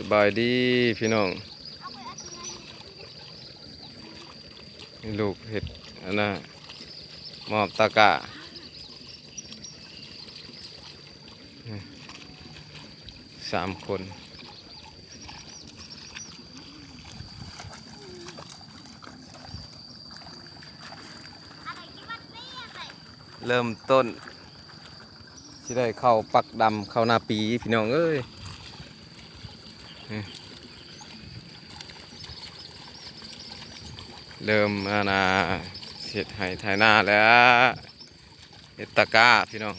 ສະບາຍດີພີ່ນ້ອງ ລູກເຮັດອັນນ່າ ມອບຕະກ້າ ສາມຄົນ ເລີ່ມຕົ້ນ ຊິໄດ້ເຂົ້າປັກດຳເຂົ້ານາປີພີ່ນ້ອງເອີຍ ເລີ່ມອັນນ່າ ເຮັດໄຮ່ໄຖນາແລ້ວ ເຮັດຕະກ້າພີ່ນ້ອງ.